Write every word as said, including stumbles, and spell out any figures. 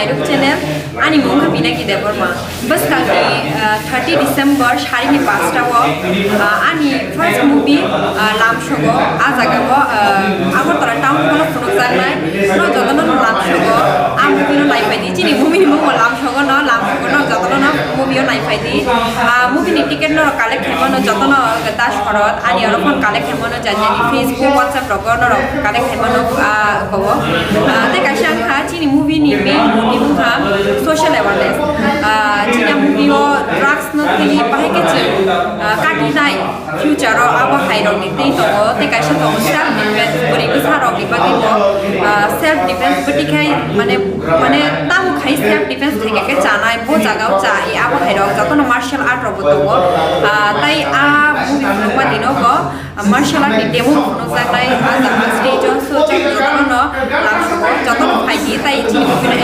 YouTube channel, ani mung khe Pinaki Debbarma. Bwskangni, ah, thirty December sarini pasta o, ah, ani first movie, ah, Lamsogo, ah jaga o, ah, Agartala town hall o phunukjaknai, no jotono no Lamsogo, ah movie no naiphai di, chini movie ni mung bo Lamsogo no, Lamsogo no jotono no movie o naiphai di. Ah, movie ni ticket no collect khaimano jotono ta sorot, ani oro phone collect khaimano jani jani Facebook, WhatsApp rogo norok collect khaimano, ah, kobo. Ah, tei kaisa wngkha chini movie ni main motive wngkha social awareness. Ah, chini movie o drugs no twi bahai khe chwng, ah, katinai future o abo hai rok ni twi tongo, tei kaisa tongo self defense, bwrwi bwsa rok ni bagwi bo, ah, self defense bwtwi khai mane, mane tamo khai self defense khaikhe chanai, bo jaga o cha, abo hai rok jotono martial art rok bo tongo. Ah, tei a movie phunukma dino bo, ah, martial art ni demo phunukjaknai, ah, jaga stage o, so jotono no lamsogo, jotono phaidi, tei chini movie no